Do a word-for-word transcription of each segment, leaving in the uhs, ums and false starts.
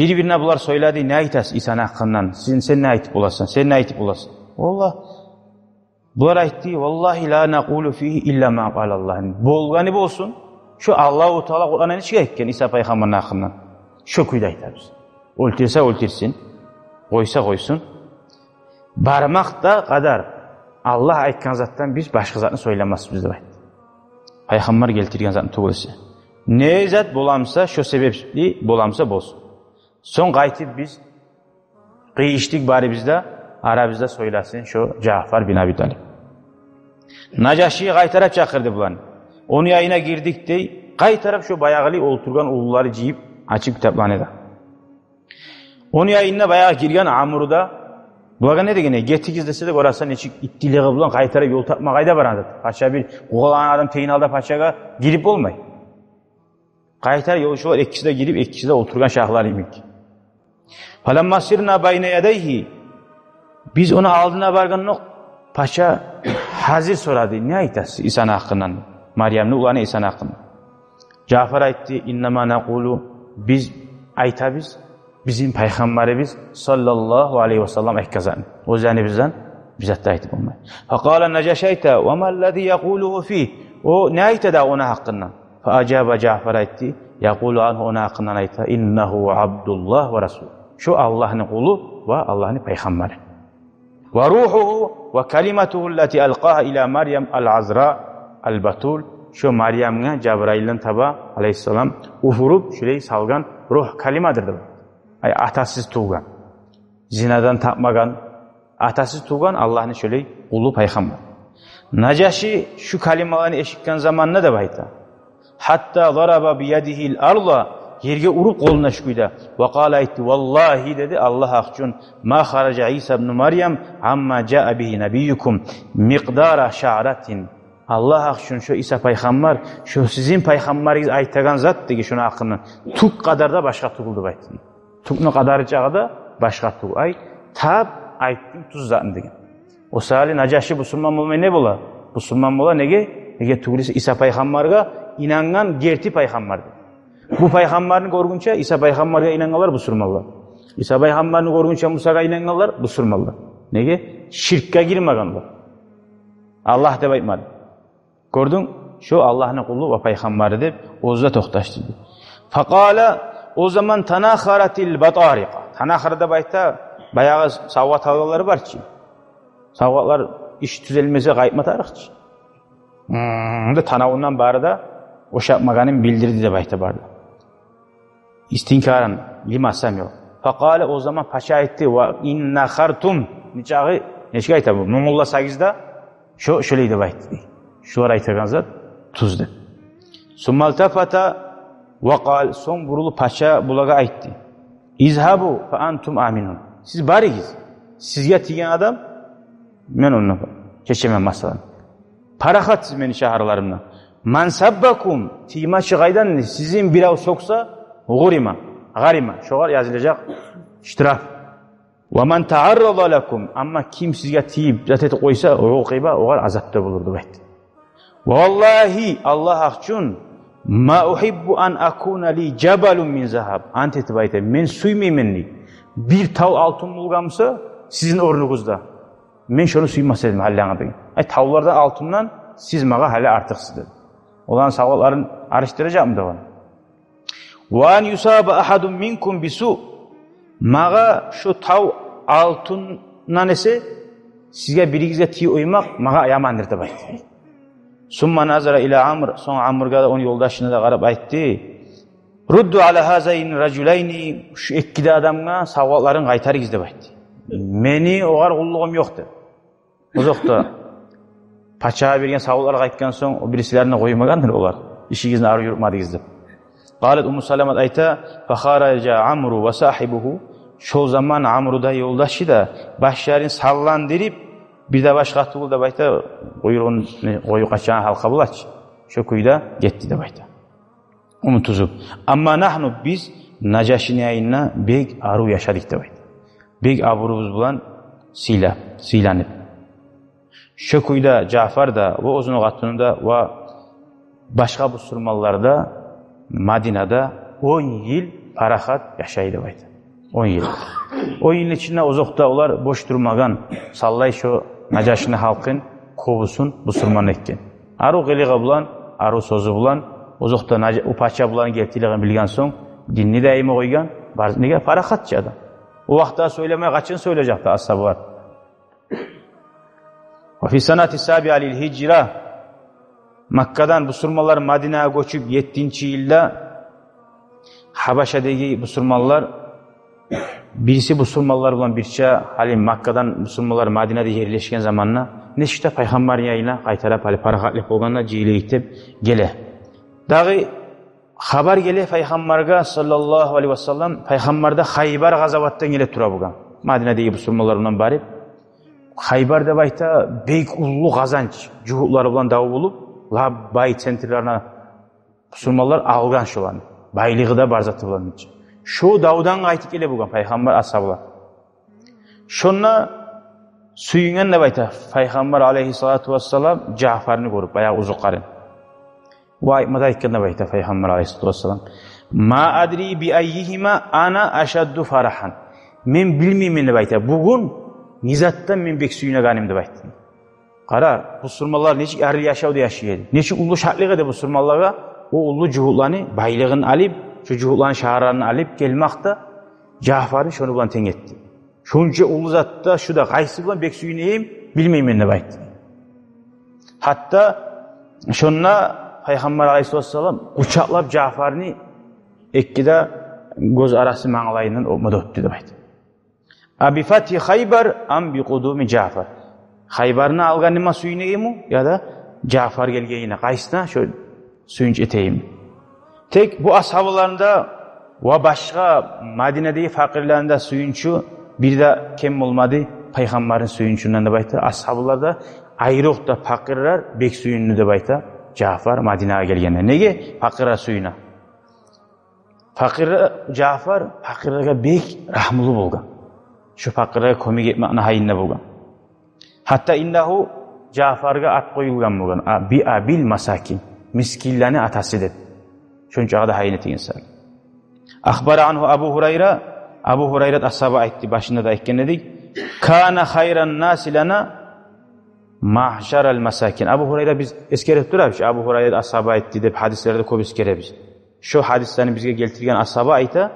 Бир-бирине булар сёйледи: «Не айтасыз Исаны гьакъындан? Сен, сен не айтып боласан? Сен не айтып боласан?» Валлагь, булар айтды: «Валлагьи ла накъулу фигьи илла ма къала Аллагь». Болгъаны болсун, шо Аллагьу Таала Къуранда нечик айтгъан Иса пайхаммарны гьакъындан, шо кюйде айтабыз. Оьлтюрсе оьлтюрсюн, къойса къойсун. Бармакъ да къадар Аллагь айтгъан затдан биз башгъа затны сёйлемесбиз деп айтды. Пайхаммар гелтирген затны тюгюл эсе. Не зат боламса, шо себепли боламса болсун. Сонг къайтып биз къыйышдыкъ барыбыз да, арабызда сёйлесин шо Жаъфар бин Аби Талип. Нажаши къайтарып чакъырды буланы. Ону янына гирдик дей, къайтарып шо баягъылай олтургъан уллулары жыйып, ачып китапланы да. Ону янына баягъы гирген Амру да, булагъа не деген, «Гетигиз» десе де, гёресен, нечик иттилиги булан къайтарып ёл тапма къайда барады. Пача бир къувалгъан адам тейин гьалда пачагъа гирип болмай. Къайтарып ёлчулар экиси де гирип, экиси де олтургъан шагьлар йимик. «Фаламма сирна байна ядайгьи». Биз ону алдына баргъандокъ, пача гьазир сорады: «Не айтасыз Исаны гьакъындан? Марьямны уланы Исаны гьакъындан?» Жаъфар айтды: «Иннама накъулу, биз айтабыз, бизин пайхаммарыбыз саллаллагьу алайгьи васаллам айтгъан затны. Оьз яныбыздан бир зат да айтып болмай». Факъала, Нажаши айта: «Ва маллази якъулугьу фигь?» О не айта да ону гьакъындан? Фаажаба, Жаъфар айтды: «Якъулу ангьу, ону гьакъындан айта: иннагьу абдуллагь ва расул. Шо Аллагьны къулу ва Аллагьны пайхаммары. Ва рухугьу ва калиматугьу ллати алкъагьа ила Марьям ал-азра ал-батул. Шо Марьямгъа Жабрайылдан таба, алайгьиссалам, уьфюрюп, шолай салгъан ругь калимадыр», – деп. Ай, атасыз тувгъан, зинадан тапмагъан, атасыз тувгъан Аллагьны шолай къулу, пайхаммар. Нажаши шу калималаны эшитген заманда, деп айта, гьатта зараба биядигьил арда, ерге уруп къолуна шу кюйде. Ва къала, айтды: «Валлагьи, – деди, – Аллагь гьакъ учун, ма хаража Иса ибну Марьям амма жаа бигьи набиюкум микъдара шаъратин. Аллагь гьакъ учун, шо Иса пайхаммар, шо сизин пайхаммарыгъыз айтагъан зат, – деди, – шону гьакъындан тюк къадар да башгъа тюгюл», – деп айтды. Тюкню къадары чакъы да башгъа тюгюл. Ай, тап айтдым тюз затны деген. О саялы Нажаши бусурман болмай не бола? Бусурман бола неге? Неге тюгюл эсе Иса пайхаммаргъа инангъан герти пайхаммар. Бу пайхаммарны гёргюнче Иса пайхаммаргъа инангъанлар бусурманлар. Иса пайхаммарны гёргюнче Мусагъа инангъанлар бусурманлар. Неге? Ширкге гирмегенлер. Аллагь деп айтмады. Гёрдюнг, шо Аллагьны къулу ва пайхаммары деп оьзю де токъташдырды. Факъала, о заман танахаратил батарикъа. Танахара деп айта, баягъы савгъат алгъанлар бар чы. Савгъатлар иш тюзелмесе къайтма тарыкъ чы. Мунда танавундан бары да ошатмагъанын билдирди деп айта бары да. Истинкаран лима самиъу. Факъала, о заман пача айтды: «Ва ин нахартум». Нечакъы, нечик айта бу? Мунгулласагъыз да, шо, шолай деп айтды. Шулар айтагъан зат тюз деп. Сумма илтафата ва къал, сонг бурулуп пача булагъа айтды: «Изгьабу фа антум аминун. Сиз барыгъыз. Сизге тийген адам, мен ондан чечемен масъаланы. Парахатсыз мени шагьарларымдан. Ман саббакум, тийме чы къайдан, сизин бирев сёксе, гъурима, гъарима, шогъар язылажакъ штраф. Ва ман тааррада лакум, амма ким сизге тийип, зат этип къойса, укъиба, огъар азап да болур», – деп айтды. «Ва валлагьи, Аллагь гьакъ учун, ма угьиббу ан акуна ли жабалун мин загьаб». Ант этип айтайым, мен сюймеймен, – дей, – бир тав алтын болгъан буса сизин орнугъузда. Мен шону сюймес эдим гьали ангъа деген. Ай, тавлардан алтындан сиз магъа гьали артыкъсыз, – деди. – Оланы савгъатларын алышдыражакъмы дагъы? Ва ан юсаба агьадун минкум бису. Магъа шо тав алтындан эсе, сизге биригизге тийип къоймакъ магъа ямандыр», – деп айтды. Сумма назара ила Амр, сонг Амргъа да, ону ёлдашына да къарап айтды: «Рудду ала гьазайни ражулайни, шу эки де адамгъа савгъатларын къайтарыгъыз», – деп айтды. «Мени огъар къуллугъум ёкъ», – деп. Озокъда, пачагъа берген савгъатлар къайтгъан сонг, о бирисилерин къоймагъандыр олар, «Ишигизни арив юрютмедигиз», – деп. Къалат Умму Саламат айта: «Фа хаража Амру ва сагьибугьу». Шол заман Амру да, ёлдашы да башларын салландырып, бир де башгъа тюгюл деп айта, къуйругъун, къою къачагъан гьалкъа бола чы, шо кюйде гетди деп айта. Унутузуп. Амма нагьну, биз Нажашини янында бек арив яшадыкъ деп айта. Бек абурубуз булан сыйла-, сыйланып. Шо кюйде Жаъфар да ва оьзюню къатыны да ва башгъа бусурманлар да Мадинада он йыл парахат яшай деп айта. Он йыл. Он йылны ичинде озокъда олар бош турмагъан, савлай шо Нажашини халкъын кёбюсюн бусурман этген. Арив къылыгъы булан, арив сёзю булан, озокъда Нажа-, о пача булан гертилигин билген сонг, динни де йимик къойгъан, бар, неге, парахатча адам. О вакътиде сёйлемей, къачан сёйлежекди асгьабалар? Ва фи санати сабиа лил гьижра. Маккадан бусурманлар Мадинагъа гёчюп, еттинчи йылда Гьабашадагъы бусурманлар, бириси бусурманлар булан бирче, гьали Маккадан бусурманлар Мадинада ерлешген заманда, нечик де Пайхаммарны янына къайтарып, гьали парахатлыкъ болгъанда, жыйылайыкъ деп геле. Дагъы хабар геле Пайхаммаргъа, саллаллагьу алайгьи ва саллам, Пайхаммар да Хайбар къазаватдан геле тура болгъан. Мадинадагъы бусурманлар булан барып, Хайбар деп айта, бек уллу къазанч, жугьутлар булан дав болуп, лап бай центрлерине бусурманлар алгъан шоланы. Байлыгъы да бар, заты булан. Шо давдан къайтып геле болгъан Пайхаммар, асгьабалар. Шонда сююнген деп айта Пайхаммар алайгьиссалату вассалам Жаъфарны гёрюп, баягъы узукъарын. Ва айтма да айтгъан деп айта Пайхаммар алайгьиссалату вассалам: «Ма адри би аййигьима ана ашадду фарахан». Мен билмеймен деп айта, бугюн не затдан мен бек сююнегеним деп айта. Къара, бусурманлар нечик арив яшавда яшай эди, нечик уллу шатлыкъ эди бусурманлагъа, о уллу жугьутланы байлыгъын алып, шо жугьутланы шагьарларын алып гелмек де Жаъфарны шону булан тенг этди. Шонча уллу затда шу да, къайсы булан бек сююнейим, билмеймен деп айтды. Гьатта шонда Пайхаммар алайгьиссалату вассалам къучакълап Жаъфарны, эки де гёз арасы мангалайындан оьпме де оьпдю деп айта. «А би фатгьи Хайбар ам би къудуми Жаъфар?» Хайбарны алгъаныма сююнейимми, яда Жаъфар гелгенине, къайсына шо сююнч этейим? Тек бу асгьабаларында ва башгъа Мадинадагъы пакъырланы да сююнчю бир де кем болмады Пайхаммарны сююнчюнден деп айта. Асгьабаларда айрокъда пакъырлар бек сююндю деп айта Жаъфар Мадинагъа гелгенде. Неге пакъырлар сююне? Пакъыр, Жаъфар пакъырлагъа бек рагьмулу болгъан. Шо пакъырлагъа кёмек этмекни гьайында болгъан. Гьатта индагьу Жаъфаргъа ат къоюлгъан болгъан, а, би абил масакин, мискинлени атасы деп. Шончагъы да гьайын этеген саялы. Ахбара ангьу Абу Гьурайра, Абу Гьурайрат асгьаба айтды, башында да айтгъан эдик: «Кана хайран наси лана маъшарал масакин». Абу Гьурайра, биз эсгерип турабыз, Абу Гьурайрат асгьаба айтды деп гьадислерде кёп эсгеребиз. Шо гьадислени бизге гелтирген асгьаба айта,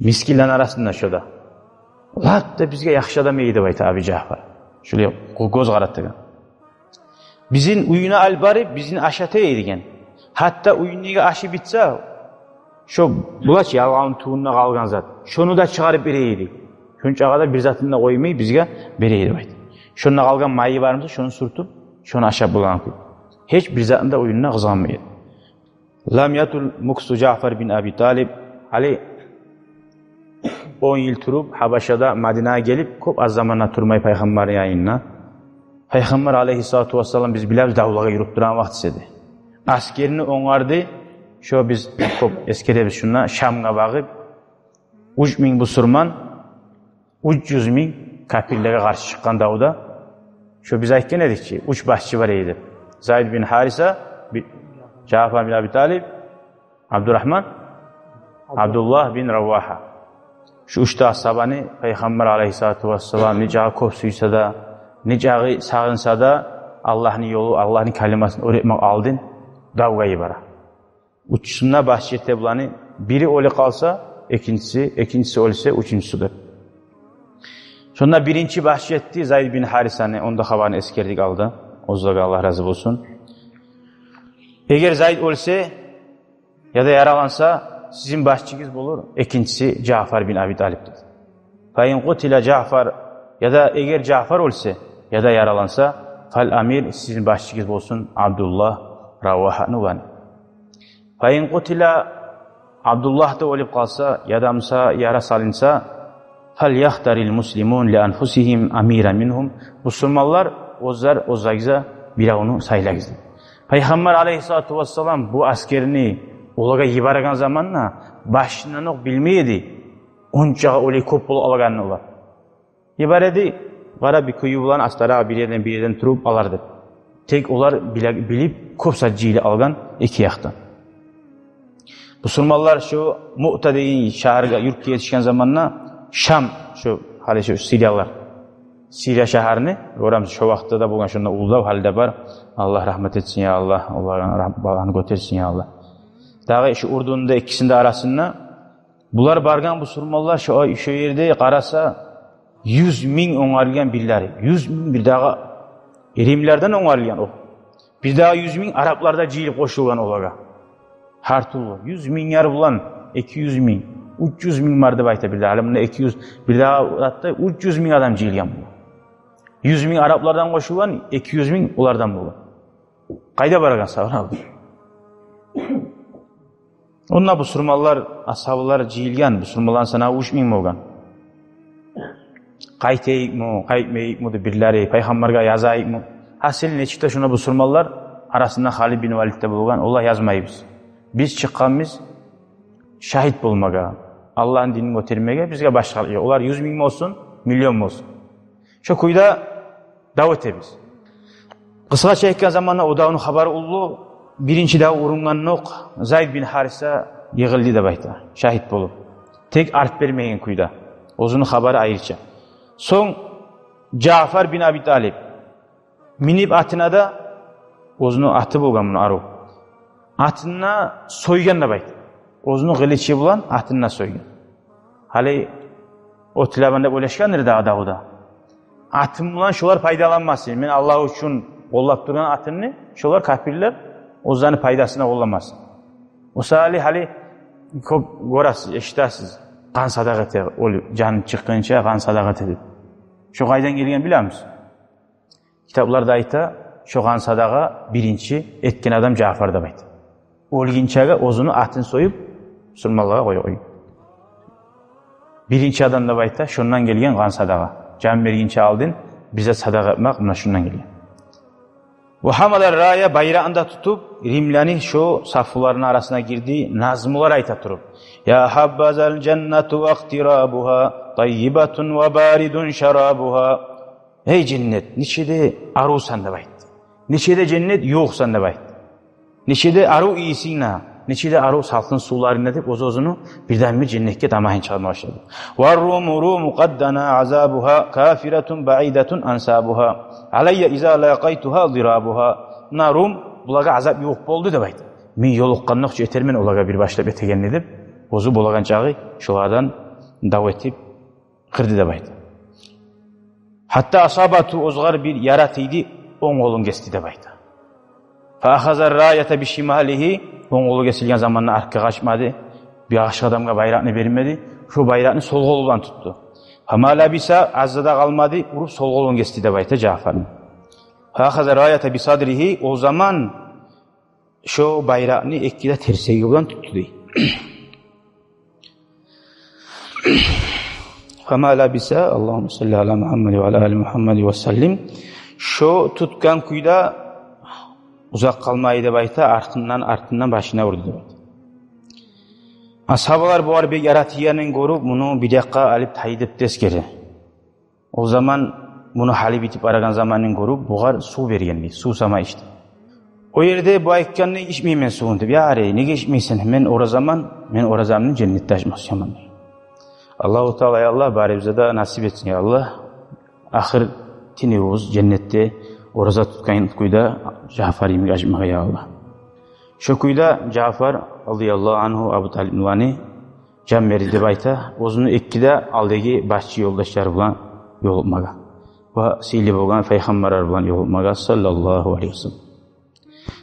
мискинлени арасында шо да лап да бизге яхшы адам эди деп айта Аби Жаъфар. Шолай гё-, гёз къаратагъан. Бизин уьюне алып барып, бизин ашата эди деген. Гьатта уьюндеги ашы битсе, шо булач ялгъанны тюбюнде къалгъан зат, шону да чыгъарып бере эди. Шончагъа да бир затын да къоймай бизге бере эди деп айта. Шонда къалгъан майы бармы, шону сюртюп, шону ашап болагъан кюй. Гьеч бир затын да уьюнде къызгъанмай эди. Лам ятул муксу Жаъфар бин Аби Талиб. Гьали он йыл туруп, Гьабашада, Мадинагъа гелип, кёп аз заман да турмай Пайхаммарны янында. Пайхаммар алайгьиссалату вассалам, биз билебиз, давлагъа юрюп турагъан вакътиси эди. Асгерни онгарды, шо биз кёп эсгеребиз шунда, Шамгъа багъып, уьч минг бусурман уьч юз минг капирлеге къаршы чыкъгъан давда. Шо биз айтгъан эдик чи, уьч башчы бар эди деп. Зайд бин Гьариса, би-, Жаъфар бин Аби Талиб, Абдурагьман, Абдуллагь бин Равагьа. Шу уьч де асгьабаны Пайхаммар алайгьиссалату вассалам нечакъы кёп сюйсе де, нечакъы сагъынса да, Аллагьны ёлу, Аллагьны калимасын оьр этмек алдын давгъа йибере. Уьчюсюнде башчы эте буланы, бири оьле къалса, экинчиси, экинчиси оьлсе, уьчюнчюсю деп. Шонда биринчи башчы этди Зайд бин Гьарисаны, онда хабарын эсгердик алда. Оьзлеге Аллагь рази болсун. Эгер Зайд оьлсе, яда яраланса, сизин башчыгъыз болур экинчиси Жаъфар бин Аби Талиб деди. Фа ин къутила Жаъфар, яда эгер Жаъфар оьлсе, яда яраланса, фал амир, сизин башчыгъыз болсун Абдуллагь Равагьаны уланы. Фа ин къутила, Абдуллагь да оьлюп къалса, яда буса яра салынса, фал яхтарил муслимун ли анфусигьим амиран мингьум, бусурманлар оьзлер оьзлеригизге биревню сайлагъыз деди. Пайхаммар алайгьиссалату вассалам бу асгерни олагъа йиберген заманда башындан окъ билмей эди ончакъы олай кёп болуп къалагъанын олар. Йибере эди, къара, бир кюю булан астарагъа бир ерден, бир ерден туруп алар деп. Тек олар биле-, билип, кёп зат жыйылып алгъан эки якъдан. Бусурманлар шо Муъта деген шагьаргъа, юртгъа етишген заманда, Шам, шо гьали шо сириялар, Сирия шагьарны гёребиз, шо вакътиде де болгъан, шонда уллу дав, гьали де бар. Аллагь рагьмат этсин, я Аллагь, Аллагь рагь-, баланы гётерсин, я Аллагь. Дагъы шо Урдунну да экисини де арасында. Булар баргъан бусурманлар шо, шо ерде къараса, юз минг онгарылгъан бирлери. Юз минг, бирдагъы римлилерден онгарылгъан о. Бирдагъы юз минг араплар да жыйылып къошулгъан олагъа. Гьар тюрлю. Юз минг яр булан, эки юз минг, уьч юз минг бар деп айта бирдагъы. Гьали мунда эки юз, бирдагъы затда уьч юз минг адам жыйылгъан булан. Юз минг араплардан къошулгъан, эки юз минг олардан болгъан. Къайда барагъан саврал? Онда бусурманлар, асгьабалар жыйылгъан, бусурманланы санаву уьч минг болгъан. Къайтайыкъмы, къайтмайыкъмы деп бирлери, пайхаммаргъа язайыкъмы? Гьасили, нечик де шонда бусурманлар арасында Халид бин Валид де болгъан, олар: «Язмайбыз. Биз чыкъгъанбыз шагьит болмагъа, Аллагьны динин гётермеге, бизге башгъалыкъ ёкъ. Олар юз минг болсун, миллион болсун». Шо кюйде дав этебиз. Къысгъача айтгъан заманда, о давну хабары уллу. Биринчи дав урунгъандокъ Зайд бин Гьариса йыгъылды деп айта, шагьит болуп. Тек арт бермеген кюйде. Оьзюню хабары айрыча. Сонг Жаъфар бин Аби Талиб минип атына да, оьзюню аты болгъан муну арив, атын да сойгъан деп айта. Оьзюню къылычы булан атын да сойгъан. Гьали о тилебен деп ойлашгъандыр дагъы давда. Атым булан шолар пайдаланмасын. Мен Аллагь учун къоллап тургъан атымны шолар, капирлер, оьзлени пайдасына къолламасын. О саялы гьали кёп гёресиз, эшитесиз. Къан садагъа эте, оьлюп, жаны чыкъгъынча къан садагъа эте деп. Шо къайдан гелген билемисиз? Китапларда айта, шо къан садагъа биринчи этген адам Жаъфар деп айта. Оьлгюнчеге оьзюню атын союп, бусурманлагъа къоя, къоя. Биринчи адам деп айта, шондан гелген къан садагъа. Жан бергинче алдын бир зат садагъа этмек муна шондан гелген. Ва гьамала рая, байракъны да тутуп, римлени шо сафларыны арасына гирди, назмулар айта туруп: «Я гьаббазал жаннату ва кътирабугьа, таййибатун ва баридун шарабугьа». «Гьей женнет, нече де арувсан», — деп айтды. «Нече де, женнет, ювукъсан», — деп айтды. «Нече де арив ийисинг де, нече де арив салкъын сувларынг да», — деп, оьз-оьзюню бирден-бир женнетге тамагьын чыгъарма башлады. «Ва руму руму къад дана азабугьа, кафиратун баидатун ансабугьа, алайя иза лакъайтугьа дирабугьа». «Муна Рум, булагъа азап ювукъ болду», — деп айтды. «Мен ёлукъгъандокъ чу этермен олагъа бир башлап этегенни», — деп, оьзю болагъан чагъы шолардан дав этип къырды деп айта. Гьатта асабату, оьзюне бир яра тийди, онг къолун гесди деп айта. Фа ахаза раята бишималигьи, онг къолу гесилген заманда артгъа къачмады, бир башгъа адамгъа байракъны бермеди, шо байракъны сол къолу булан тутду. Фама лабиса, аз да къалмады, уруп сол къолун гесди деп айта Жаъфарны. Фа ахаза раята бисадригьи, о заман шо байракъны эки де терсеги булан тутду дей. Фама лабиса, Аллагьумма салли ала Мугьаммад ва ала али Мугьаммад ва саллим. Шо тутгъан кюйде узакъ къалмай деп айта, артындан, артындан башына урду деп айта. Асгьабалар бугъар бек яратгъанын гёрюп, муну бир якъгъа алып тайдырып да эсгере. О заман муну гьалы битип барагъан заманын гёрюп, бугъар сув берген дей, сув сама ич деп. О ерде бу айтгъан дей: «Ичмеймен сувун», — деп. «Я арей, неге ичмейсен? Мен оразаман, мен оразамны женнетде ачмакъ сюемен», — дей. Аллагьу Таала, я Аллагь, барыбызгъа да насип этсин, я Аллагь. Ахыр тынывубуз женнетде, ораза тутгъан кюйде Жаъфар йимик ачмагъа, я Аллагь. Шо кюйде Жаъфар, радияллагьу ангьу, Абу Талипланы жан берди деп айта, оьзюню эки де алдагъы башчы ёлдашлары булан ёлукъмагъа ва сыйлы болгъан пайхаммарлар булан ёлукъмагъа, саллаллагьу алайгьи ва саллам.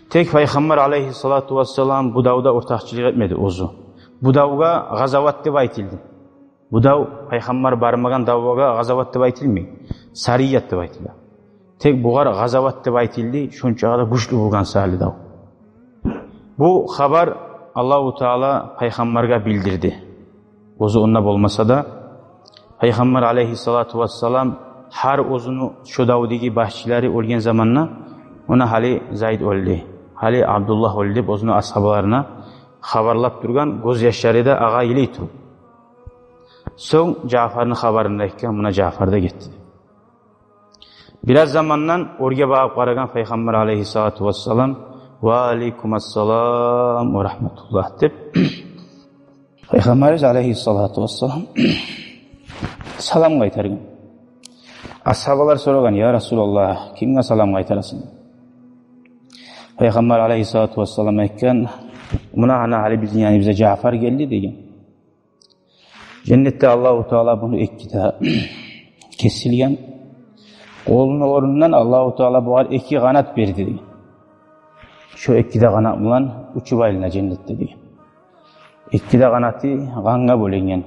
Тек пайхаммар, алайгьиссалату вассалам, бу давда ортакъчылыкъ этмеди оьзю. Бу давгъа къазават деп айтылды. Бу дав, пайхаммар бармагъан давгъа къазават деп айтылмай, сарият деп айтыла. Тек бугъар къазават деп айтылды, шончагъа да гючлю болгъан саялы дав. Бу хабар Аллагьу Таала пайхаммаргъа билдирди. Оьзю онда болмаса да, пайхаммар, алайгьиссалату вассалам, гьар оьзюню шо давдагъы башчылары оьлген заманда, муна гьали Зайд оьлдю, гьали Абдуллагь оьлдю деп, оьзюню асгьабаларына хабарлап тургъан, гёзьяшлары да агъа йылай туруп. Сонг Жаъфарны хабарын да айтгъан, муна Жаъфар да гетди. Бираз замандан оьрге багъып къарагъан пайхаммар, алайгьиссалату вассалам: «Ва алайкумассалам ва рагьматуллагь», — деп, Пайхаммарыбыз алайгьиссалату вассалам салам къайтаргъан. Асгьабалар сорагъан: «Я Расулаллагь, кимге салам къайтарасан?» Пайхаммар алайгьиссалату вассалам айтгъан: «Муна, гьана, гьали бизин яныбызгъа Жаъфар гелди», — деген. Женнетде Аллагьу Таала буну эки де кесилген. Къолуну орнундан Аллагьу Таала бугъар эки къанат берди, деген. Шо эки де къанат булан учуп айлана женнетде, деген. Эки де къанаты къангъа бёленген.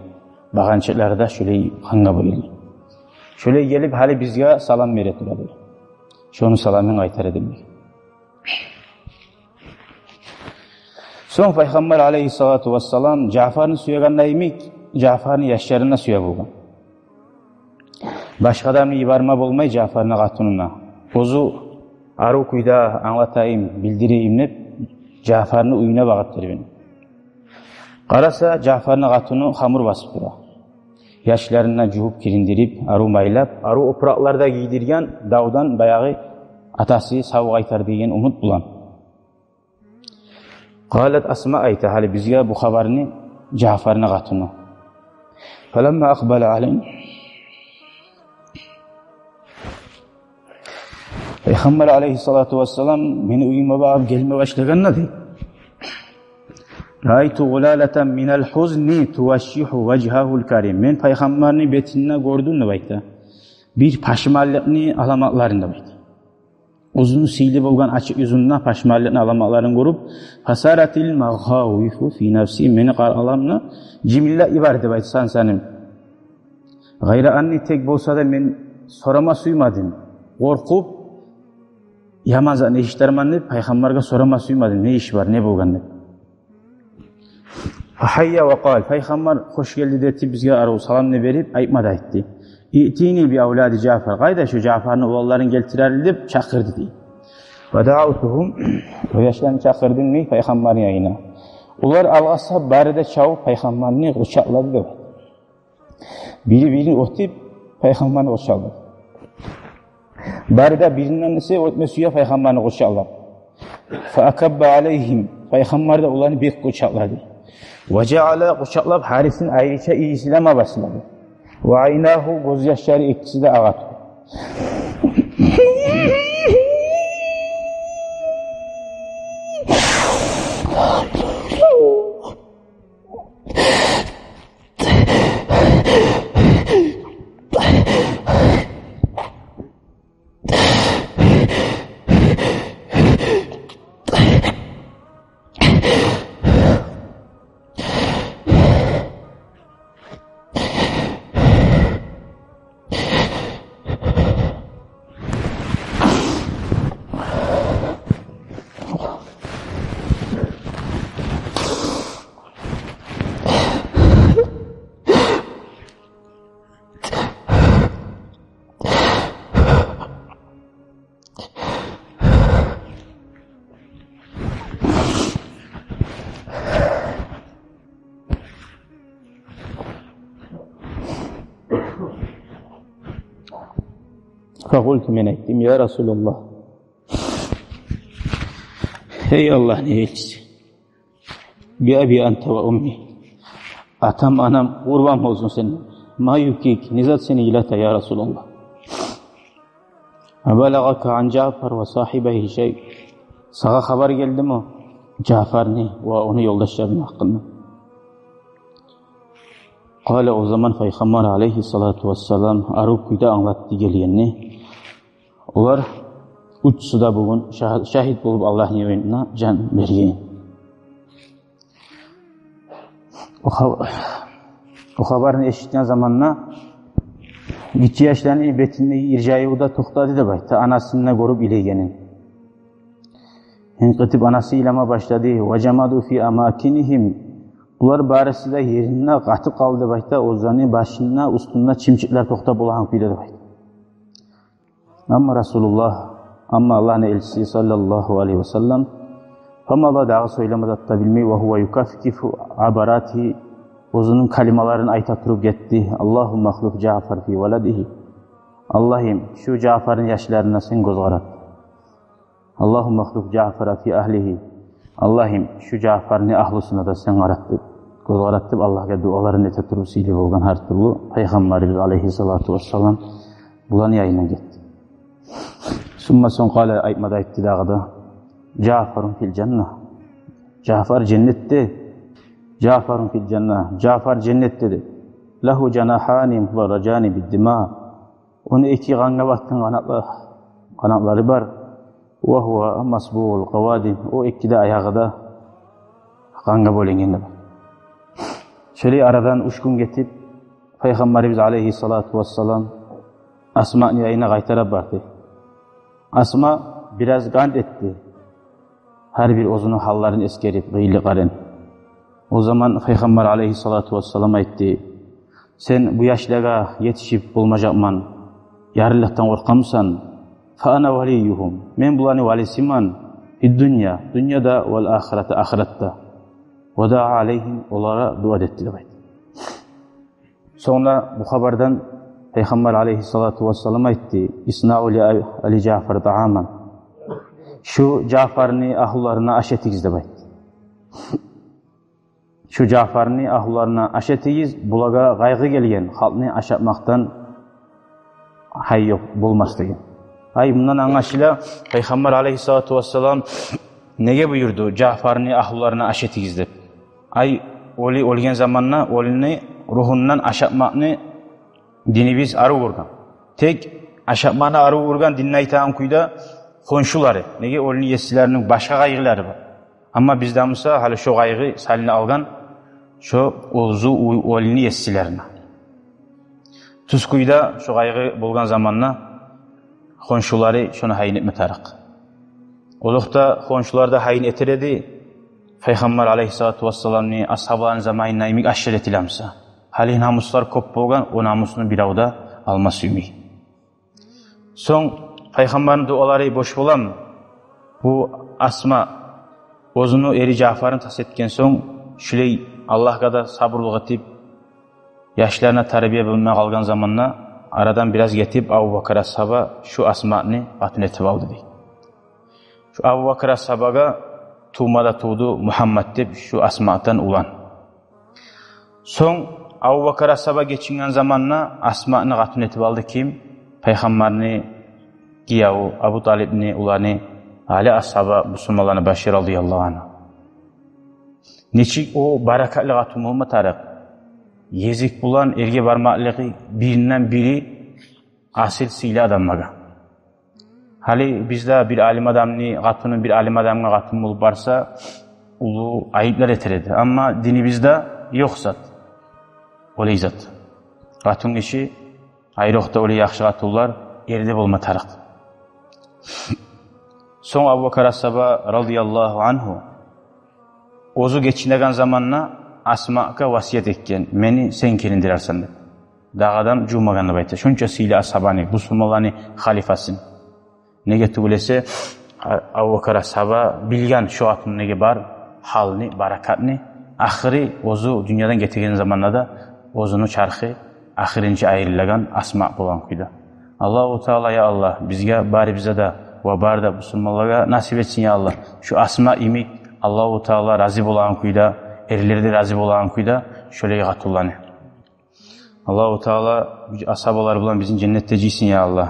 Багъанчыкълары да шолай къангъа бёленген. Шолай гелип, гьали бизге салам бере тура, деген. Шону саламын къайтара эдим, деген. Сонг Пайхаммар алайгьиссалату вассалам Жаъфарны сюегенде йимик, Жаъфарны яшларын да сюе болгъан. Башгъа адамны йиберме болмай Жаъфарны къатынына. Оьзю арив кюйде англатайым, билдирейим деп, Жаъфарны уьюне багъып берген. Къараса, Жаъфарны къатыны хамур басып тура. Яшларын да жувуп, кириндирип, арив майлап, арив опуракълар да гийдирген, давдан баягъы атасы сав къайтар деген умут булан. Къалат Асма айта, гьали бизге бу хабарны Жаъфарны къатыны. Фаламма акъбала алайна. Пайхаммар алайгьиссалату вассалам мени уьюме багъып гелме башлагъанда, дей, раайту гъулалатан минал хузни тувашшигьу важгьагьул карим. Мен Пайхаммарны бетинде гёрдюм, деп айта, бир пашманлыкъны аламатларын, деп айта. Оьзюню сыйлы болгъан ачыкъ юзюнде пашманлыкъны аламатларын гёрюп, фасаратил магъавифу фи нафси, мени къаркъарамда жымыллап йиберди, деп айта, сан-саным. Гъайра анни, тек болса да мен сорама сюймедим. Къоркъуп, яман затны эшитирмен деп, Пайхаммаргъа сорама сюймедим, не иш бар, не болгъан деп. Фагьайя ва къал, Пайхаммар хош гелди де этип, бизге арив саламны берип, айтма да айтды. Иътини би авлади Жаъфар, къайда шо Жаъфарны уланларын гелтирели деп чакъырды, дей. Фадаъавтугьум, о яшланы чакъырдым, дей, Пайхаммарны янына. Олар алгъасап, бары да чабып Пайхаммарны къучакълады, деп. Бири-бирин оьтюп, Пайхаммарны къучакълады. Бары да биринден эсе оьтме сюе Пайхаммарны къучакълап. Фаакабба алайгьим, Пайхаммар да оланы бек къучакълады. Ва жаъала, къучакълап, гьарисин айрыча ийислеме башлады. Ва айнагьу, гёзьяшлары экиси де агъа тура. Факъулту, мен айтдым: «Я Расулаллагь, гьей Аллагьны элчиси, би аби анта ва умми, атам-анам къурбан болсун сенден. Ма юбкик, не зат сени йылата, я Расулаллагь? Абалагъака ан Жаъфар ва сагьибайгьи шай? Сагъа хабар гелдими Жаъфарны ва ону ёлдашларыны гьакъында?» Къала, о заман Пайхаммар алайгьиссалату вассалам арив кюйде англатды гелгенни. Олар уьчюсю де бугюн шагь-, шагьит болуп Аллагьны ёлунда жан берген. О ха-, о хабарны эшитген заманда гиччи яшланы бетиндеги иржайыв да токътады, деп айта, анасын да гёрюп йылайгъанын. Гьинкъитип анасы йылама башлады. Ва жамаду фи амакинигьим. Булар барысы да еринде къатып къалды, деп айта, оьзлени башында, уьстюнде чымчыкълар токътап болагъан кюйде, деп айта. Амма Расулуллагь, амма Аллагьны элчиси саллаллагьу алайгьи ва саллам, фамада, дагъы сёйлеме зат да билмей, ва гьува юкаффифу абаратигьи, оьзюню калималарын айта туруп гетди: «Аллагьумма ахлуф Жаъфар фи валадигьи». Аллагьым, шу Жаъфарны яшларына сен гёз къарат. «Аллагьумма ахлуф Жаъфара фи агьлигьи». Аллагьым, шу Жаъфарны агьлюсюне де сен къарат деп. гёз къарат деп Аллагьгъа дуаларын эте туруп, сыйлы болгъан гьар тюрлю Пайхаммарыбыз алайгьиссалату вассалам буланы янындан гетди. Сумма, сонг, къала, айтма да айтды дагъы да: «Жаъфарун фил жанна». Жаъфар женнетде. «Жаъфарун фил жанна». Жаъфар женнетде, деди. «Лагьу жанахани мударражани биддима». Ону эки къангъа батгъан къанатла-, къанатлары бар. «Ва гьува масбугъул къавадим». О эки де аягъы да къангъа бёленген деп. Шолай арадан уьч гюн гетип, Пайхаммарыбыз алайгьиссалату вассалам Асманы янына къайтарып барды. Асма бираз къант этди, гьар бир оьзюню гьалларын эсгерип, къыйынлыкъларын. О заман Пайхаммар алайгьиссалату вассалам айтды: «Сен бу яшлагъа етишип болмажакъман, ярлылыкъдан къоркъамысан? Фа ана валийюгьум. Мен буланы валисимен. Фид дунья, дюньяда, вал ахирати, ахыратда». «Ва даа алайгьим», олагъа дуа да этди деп айтды. Сонг да бу хабардан Пайхаммар алайгьиссалату вассалам айтды: «Иснау ли а-, али Жаъфар тааман». «Шу Жаъфарны агьлюлерине аш этигиз», — деп айтды. «Шу Жаъфарны агьлюлерине аш этигиз, булагъа къайгъы гелген, халкъны ашатмакъдан гьай ёкъ болмас», — деген. Ай, мундан англашыла, Пайхаммар алайгьиссалату вассалам неге буюрду Жаъфарны агьлюлерине аш этигиз деп? Ай, оьлю оьлген заманда оьлюню ругьундан ашатмакъны динибиз арив гёрген. Тек ашатмакъны арив гёрген, динни айтагъан кюйде, хоншулары. Неге, оьлюню еслерини башгъа къайгъылары бар. Амма бизде буса гьали шо къайгъы салына алгъан шо оьзю оь-, оьлюню еслерине. Тюз кюйде шо къайгъы болгъан заманда хоншулары шону гьайын этме тарыкъ. Олукъда хоншулар да гьайын этер эди. Пайхаммар алайгьиссалату вассаламны, асгьабаланы заманында йимик ашлар этиле буса. Гьали намуслар кёп болгъан, о намусну бирев де алма сюймей. Сонг Пайхаммарны дуалары бош боламы? Бу Асма оьзюню эри Жаъфарны тас этген сонг, шулай Аллагьгъа да сабурлукъ этип, яшларына тарбия болмай къалгъан заманда, арадан бираз гетип, Абубакар асгьаба шу Асманы къатын этип алды, дей. Шу Абубакар асгьабагъа тувма да тувду Мугьаммад деп шу Асмадан улан. Сонг Абубакар асгьаба гечинген заманда Асманы къатын этип алды ким? Пайхаммарны гиеви, Абу Талибни уланы Али асгьаба, бусурманланы башы, радияллагьу ангьу. Нечик о баракатлы къатын болма тарыкъ? Гезик булан эрге бармакълыгъы биринден бири асил сыйлы адамлагъа. Гьали бизде бир алим адамны къатыны бир алим адамгъа къатын болуп барса, уллу айыплар этер эди. Амма динибизде ёкъ зат олай зат. Къатын гиши, айрокъда олай яхшы къатынлар, эрде болма тарыкъ. Сонг Абубакар асгьаба, радияллагьу ангьу, оьзю гечинеген заманда Асмагъа васият этген: «Мени сен гелиндирерсен», — деп. Дагъы адам жувмагъан деп айта. Шонча сыйлы асгьабаны, бусурманланы халифасын. Неге тюгюл эсе, А-, Абубакар асгьаба билген шо къатынгъа неге бар гьалны, баракатны. Ахыры оьзю дюньядан гетеген заманда да оьзюню чархы ахырынчы айрылагъан Асма болгъан кюйде. Аллагьу Таала, я Аллагь, бизге, барыбызгъа да ва бары да бусурманлагъа насип этсин, я Аллагь. Шу Асма йимик Аллагьу Таала рази болагъан кюйде, эрлер де рази болагъан кюйде шолай къатынланы. Аллагьу Таала асгьабалар булан бизин женнетде жыйсын, я Аллагь.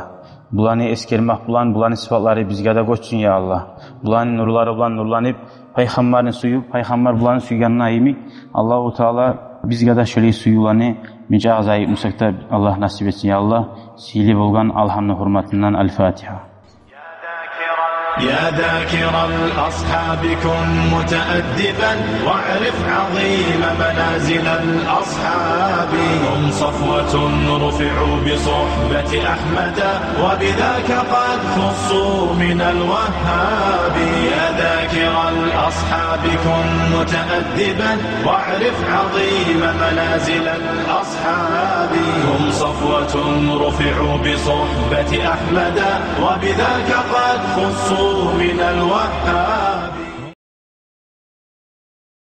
Буланы эсгермек булан буланы сыпатлары бизге де гёчсюн, я Аллагь. Буланы нурлары булан нурланып, Пайхаммарны сююп, Пайхаммар буланы сюйгенин йимик, Аллагьу Таала бизге де шолай сюювлени, мунча аз айып бусакъ да, Аллагь насип этсин, я Аллагь. Сыйлы болгъан Алгьамны гьюрметинден. Аль-Фатигьа. يا ذاكر الأصحاب كن متأدبا، واعرف عظيم منازل الأصحاب. هم صفوة رفعوا بصحبة أحمد، وبذاك قد خصوا من الوهاب. يا ذاكر الأصحاب كن متأدبا، واعرف عظيم منازل الأصحاب. هم صفوة رفعوا بصحبة أحمد، وبذاك قد خصوا من الوهاب.